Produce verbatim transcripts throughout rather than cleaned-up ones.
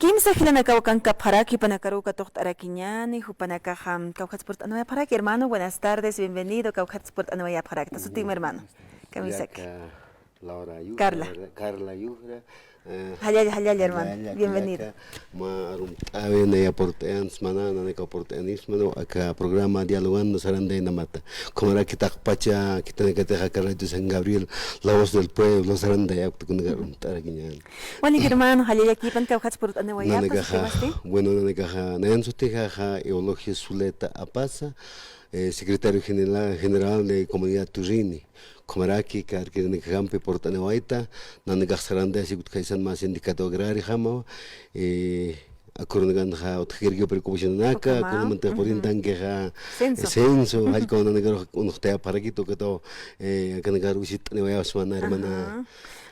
Kimsa jilanakaw akankapxaraki, jupanakaruw katuqt'arakiñäni, jupanakaxa kawkhatsa purt'aniwayapxaraki, hermano, buenas tardes, bienvenido, kawkhatsa purt'aniwayapxarakta, sutim, hermano. Kamisaki. Kullaka Laura Yujra, Carla. Carla Yujra, eh, jallalla, jallalla, hermano, jallalla, bienvenido. Kullaka, mä arumt'äwi, naya purt'ayansmana, nanakaw purt'ayanismana, aka programa Dialogando sarantaynamata. Ukhamaraki taqpacha khitinakatix aka Radio San Gabriel, La Voz del Pueblo, sarantayapkta, kunaka arumt'arakiñäni. Walik, hermano, jallallakipan, kawkhatsa purt'aniwayapxta, nanakaxa, sutimasti. Bueno, nanakaxa, nayan sutixa Eulogio Zuleta Apaza, eh, secretario general, general de Comunidad Turini. Ukhamaraki karkirinakampi purt'aniwayta, nanakax sarantayasipkta khaysan mä sindicato agrariojamawa, eh, aka urunakanxa utjakirkiw preocupacionanaka, ukhama, kunjamanti, ujú, purintankixa, censo, eh, censo, ujú, jallkaw nanakarux uñxtayapxarakit, ukataw, eh, akanakar wisitt'aniwayapxsma, hermana. Ajá.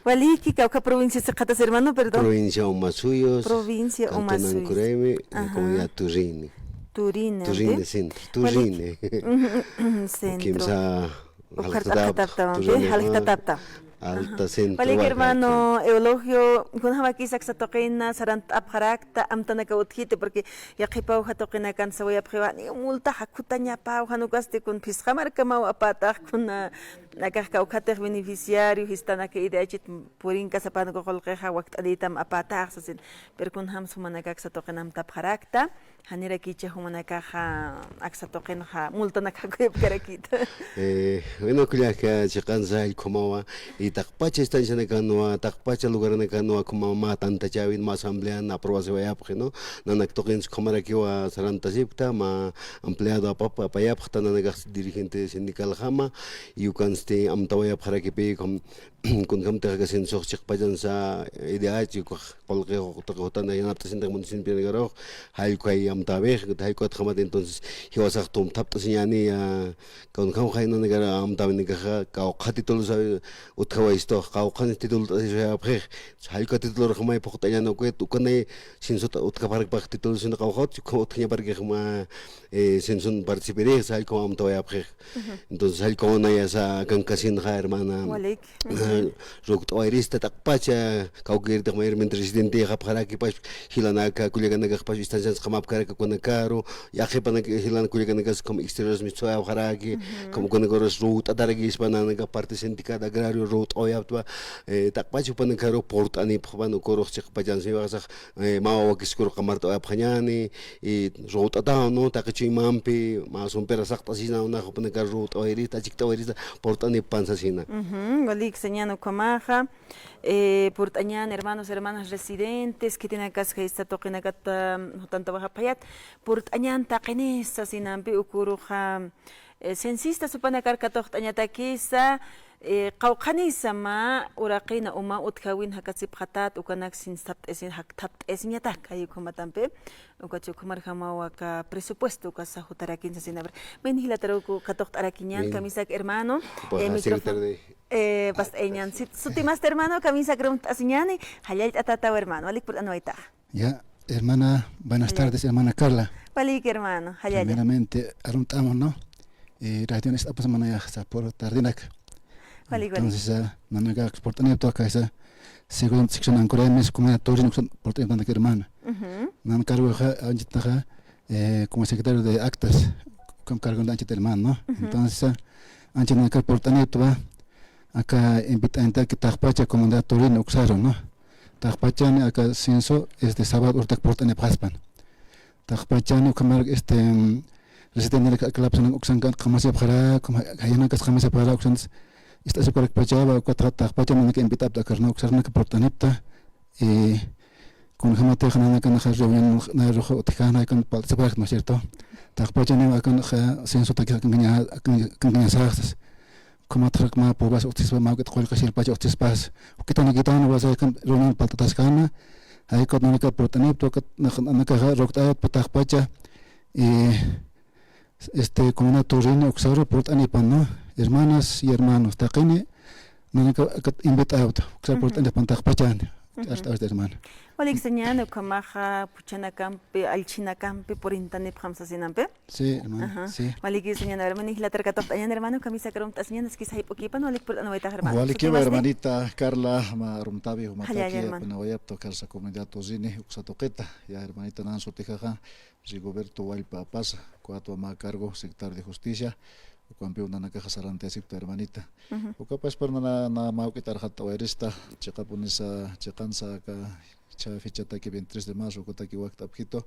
Waliki, kawkha provincia siqatas, hermano, perdón. Provincia Omasuyos, provincia Omasuyos, cantón Ankuraymi, eh, ajá, comunidad Turini. Turini, Turini, ¿sí? Centro, Turini. Waliki. Ujú, ujú, centro. Kimsa Ukhart'apxatapta, Turini, ajá. Jalt'atapta. Alta, ajá, centro, walik, baja, hermano Eulogio, kunjamakis aksa tuqina sarantapxarakta, amtanakaw utjiti, porque yaqhipaw uka tuqinakan sawayapxiwa, ni multa jakutañapa, jan ukasti kun phisqa markamaw apätax, kuna, akax kawkhatix beneficiario jistanaka I D H-t purinkasapan, uka qullqixa wakt'anitam apätax sasin, pero kunjams jumanaka aksa tuqina amtapxarakta. Janirakicha jumanakaxa aksa tuqinxa multanak jakuyapkarakita. Eh, bueno, kullaka chiqansa jallkhumawa, y taqpacha estancianakanwa, taqpacha lugaranakanwa, ukhama mä tantachäwin, mä asamblean aprobasiwayapxi, ¿no? Nanak tuqinsa ukhamarakiwa sarantasipkta, mä ampliado apap-, apayapxta, nanakax dirigente sindicaljama, y ukansti amtawayapxarakipï, ukham kunjamtix aka censox chiqpachansa, I D H, ukax qullqix jutan yanapt'asintix municipionakarux, jallkay amtäwix, jallkatjamat entonces, jiwasax tumthapt'asiñäni, kunjamxay nanakar amtäwinakaxa, kawkha títulos utjawayistux, kawkhan titulot'asisayapxix, jallka titulorjamay phuqt'añäni ukat, ukanay censot utjapxarakpax titulos sino kawkhat, ukham utjañaparkix mä, eh, censon participirix, jallkaw amtawayapxix. Ujú. Entonces, jallkaw nayasa akankasinxa, hermana. Walik. Ujú. Ruwt'awayrista taqpacha, kawkïritix mayormente residentïxapxarakipax, jilanaka, kullakanakaxpax, estancians qamapkaraki ukanakaru, yaqhipanak, jilan kullakanakas como exteriores mistsuwayapxaraki, ujú, como ukanakarus ruwt'atarakispa nanaka parte sindical agrario ruwt'awayaptwa, eh, taqpacha jupanakaru purt'anipxpan ukarux chiqpachansa jiwasax, eh, mä wawakiskur qamart'awayapxañäni, y ruwt'ataw, ¿no? Taqi chuymampi, mä sumpira saqt'asisna, unax jupanakar ruwt'awayrista, achikt'awayrista, purt'anippan sasina. Ujú, walik sañäni ukhamaxa, eh, purt'añäni hermanos, hermanas residentes, khitinakasa jaysa tuqinakata, mm, jutantawayapxayät, purt'añäni taqinisa sasinampi, ukaruxa, eh, censistas jupanakar katuqt'añatakisa, eh, qawqhanisa mä uraqina uma utjäwin jakasipxatät, ukanak sin sapt'asin, jakthapt'asiñatak, jay ukhamatampi, ukachi ukhamarjamaw aka presupuesto, ukasa jutarakin sasina. A ver, mayni jilataruw katuqt'arakiñäni, kamisaki hermano, eh, micrófono, eh, past'ayañäni. Sutimasti hermano, kamisaki arumt'asiñäni, jallallt'atätaw hermano, walik purt'aniwaytaxa. Ya, hermana, buenas tardes, hermana Carla. Walik, hermano, jallalla. Primeramente, arumt'amu, ¿no? Eh, radio ist'apxsma nayaxa pur tardenak. Walik, walik. Entonces, ah, nanaka purt'anipxta kaysa, según sección Ankuraymi, comunidad Turini, purt'anipxta nanaka hermana. Ujú. Nanakaruxa, anchitaxa, eh, como secretario de actas, como cargo de anchita hermano, ¿no? Ujú. Entonces, ah, anchit nanaka purt'anipxta, aka invitantaki taqpacha comunidad Turini uksaru, ¿no? Taqpachani aka censo, este, sábado urtak purt'anipxaspan. Taqpachani ukhamar, este, mm, residentena aka lapsanak uksankan qamasipxarak, ukham jayanakas qamasipxarak, uksan ist'asipxarakpachawa, ukatxa taqpachani nanaka invitapxta akar, ¿no? Uksar nanaka purt'anipxta, y kunjamatix nanakanaxa reunión nayruxa utjkän, jaykan participxarakta, ¿no es cierto? Taqpachani akanxa censotakix akankaña-, akan-, akankañasaxsas. Ukhamatxa mä pueblas utjispa, mä juk'it qullqi sirpacha utjispas. Juk'itana juk'itana wasaykan reunión parlt'ataskäna, jaykat nanaka purt'anipxta, ukat nanakaxa ruwt'ayapxta taqpacha, y, este, comunidad Turini uksaru purt'anipan, ¿no? Hermanas y hermanos, taqini, nanaka akat invitapxta, uksaru purt'anipan taqpachani. Ujú. Ch'axt'awayta, hermano. Walik sañan, ukhamaxa phuchhanakampi, allchhinakampi purintanipxam sasinampi. Sí, hermano, ajá, sí. Waliki sañan, hermano, jilatar katuqt'añan, hermano, kamisakar arumt'asiñan, askisa jayp'ukipan, walik purt'anawaytax, hermano. Walikiwa, sut'imasti, hermanita Carla, mä arumt'awi, jumatakiya, jallalla, hermano, apnawayapta, Carlsa Comunidad Turini uksa tuqita, ya, hermanita, nan sutixaxa Rigoberto Wallpa Apaza, ukhamawa mä cargo, secretario de Justicia, ukampiw nanakaxa sarantayasipkta, hermanita. Ujú. Ukapachpar nana, mä juk'it arxatt'awayrista, chiqapunisa, chiqansa aka chhä fechataki veintitrés de marzo, ukataki wakt'apxitu,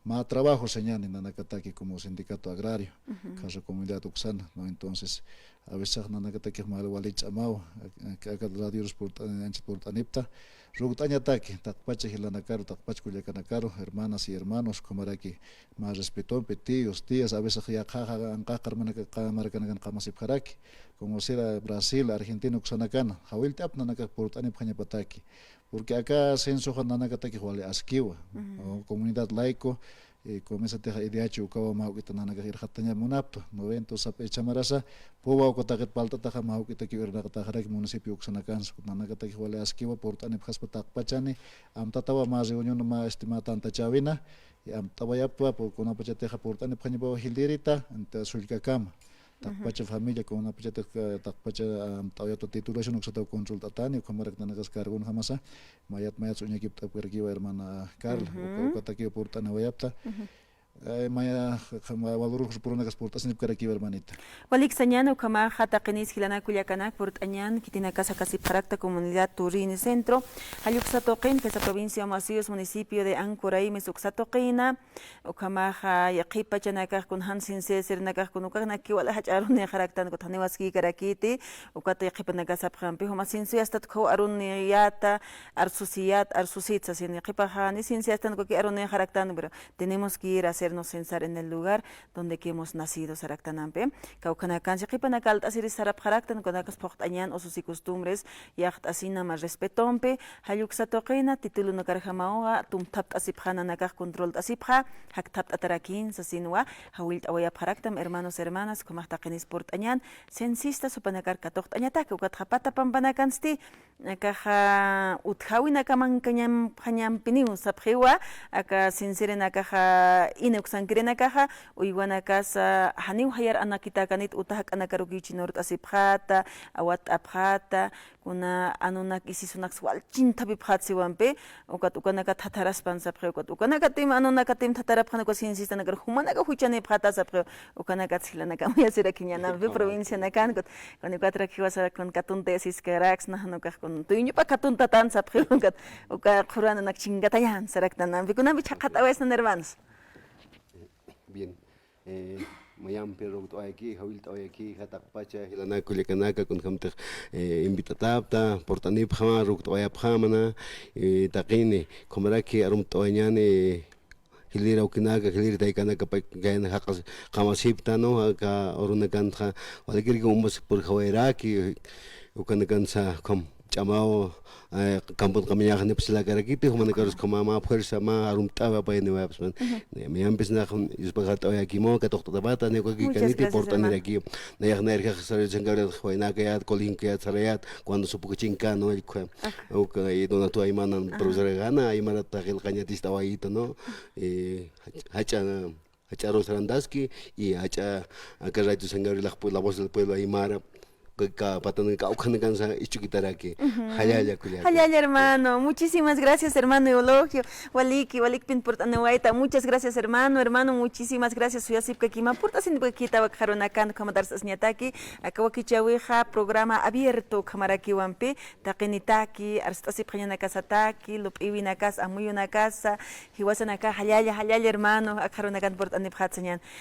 mä trabajo sañani nanakataki como sindicato agrario, ujú, Carlsa Comunidad uksana, ¿no? Entonces, a veces nanakatakix mä wali ch'amaw, ak-, ak-, aka radiorus purt'an-, anchhit purt'anipta, rukt'añataki, taqpacha jilanakaru, taqpacha kullakanakaru, hermanas y hermanos, ukhamaraki mä respetompi, tíos, tías, a veces yaqha, yaqha anqaqa markanakan qamasipxaraki, como sera Brasil, Argentina, uksanakana, jawillt'apta nanakax purt'anipxañapataki, porque aka censoxa nanakatakix wali askiwa, ujú, o comunidad laico, eh, comienzatix I D H ukawa mä juk'ita nanakax irxattaña munapxta, noventa sapxi chhamarasa, puwa uka taqit parlt'ataxa mä juk'itakiw irnaqatäxaraki municipio uksanakansa, nanakatakix wali askiwa purt'anipxaspa taqpachani, amtatawa mä reunión mä, este, mä tantachäwina, y amtawayaptwa, pu-, kunapachatixa purt'anipxañapawa jilïrita, anta sullkakama. Ujú. Taqpacha familia, kunapachatix, eh, taqpacha, ah, amtawayapta titulación uksataw controlt'atani, ukhamarak nanakas cargonjamasa, mayat, mayat uñakipt'apkarakiwa, hermana Carla, ujú, uka, ukatakiw purt'anawayapta. Ujú. Eh, maya, ja-, ja-, ma-, valorus purunakas purt'asinipkarakiwa, hermanita. Walik sañan, ukhamaxa taqinis jilanaka kullakanak purt'añan, khitinakasa kasipxarakta comunidad Turini Centro, jall uksa tuqin, aka provincia Omasuyos, municipio de Ancoraimes uksa tuqina, ukhamaxa yaqhip pachanakax kun jan censersernakax kun ukanak wali jach'a arunïxaraktan, ukat janiw askïkarakiti, ukat yaqhipanakax sapxampi, juma censuyastat ukhaw arunïyäta, arsusiyät, arsusït sasin, yaqhipaxa ni censuyastan ukakiw arunïxaraktan, pero tenemos que ir a hacernos censar en el lugar donde que hemos nacido saraktanampi. Kawkhanakansa yaqhipanakax alt'asiris sarapxaraktan, ukanakas phuqt'añan usos y costumbres, yaqt'asina mä respetompi, jall uksa tuqina, titulonakar jamawa, tumthapt'asipxa nanakax controlt'asipxa, jakthapt'atarakin sasinwa, jawillt'awayapxaraktam, hermanos, hermanas, ukhamax taqinis purt'añan, censistas jupanakar katuqt'añataki, ukatxa pata pampanakansti, akaxa utjäwinaka mankañampiniw sapxiwa, aka censersanakaxa, ini uksankirinakaxa, uywanakasa, janiw jayar anakitäkanit uta jak'anakar ukiw chinurt'asipxäta, awatt'apxäta, kuna anunak isisunaks wal chinthapipxät siwampi, ukat ukanakat thatharaspan sapxi, ukat ukanakatim, anunakatim thatharapxän, ukat censistanakar jumanakaw juchanipxäta sapxi, ukanakats jilanakamayasirakiñänampi provincianakan, ukat, kuna ukatrak jiwasa kun katuntayasiskaraksna, jan ukax kun tuyñupa katuntatän sapxi, ukat uka qhurananak chinkatañän saraktanampi, kunampi chhaqhat'awayasnan, hermanos. Bien. Eh, mayampi rukt'awayaki, jawillt'awayaki, taqpacha jilanaka kullakanaka, kunjamtix, eh, invit'atäpta, purt'anipxama, rukt'awayapxamana, eh, taqini, ukhamaraki arumt'awayañäni, jilïr awkinaka, jilïr taykanaka, pay, kayna jaqas, qamasipta, ¿no? Aka urunakantxa, walikiraki umbas purjawayraki, ukanakansa, ukham, ch'amaw, eh, campon qamiñax nipsilakarakiti, jumanakarus ukhama mä fuerza, mä arumt'awi apayaniwayapxsman. Ujú. Mayampisnax, yuspaxat'awayakimaw, katuqt'atapata, niwkakikaniti, purt'anirakiw. Nayax nayrax saray San Gabriel, waynakayät, colegionkayät, sarayät, cuando supukachinkan, ¿no? Uka, y Donato Aymana, profesora Gana, Aymarat taqi qillqañatistawayita, ¿no? Eh, jach'a, jach'a arun sarantaski, y jach'a aka Radio San Gabriel, la Voz del Pueblo Aymara, ka, ka patan kawkhanakansa isch'ukitaraki. Ujú. Jallalla, kullaka. Jallalla, hermano. Muchísimas gracias, hermano Eulogio. Waliki, walikpin purt'anawayta. Muchas gracias, hermano. Hermano, muchísimas gracias. Suyasipkakima, purt'asinipkakita, aka qharunakan, ukhamatar sasñataki, aka wakichäwixa programa abierto ukhamarakiwampi, taqinitaki, arst'asipxañanakasataki, lup'iwinakas, amuyunakasa, jiwasanaka, jallalla, jallalla, hermano, aka qharunakan purt'anipxät sañän.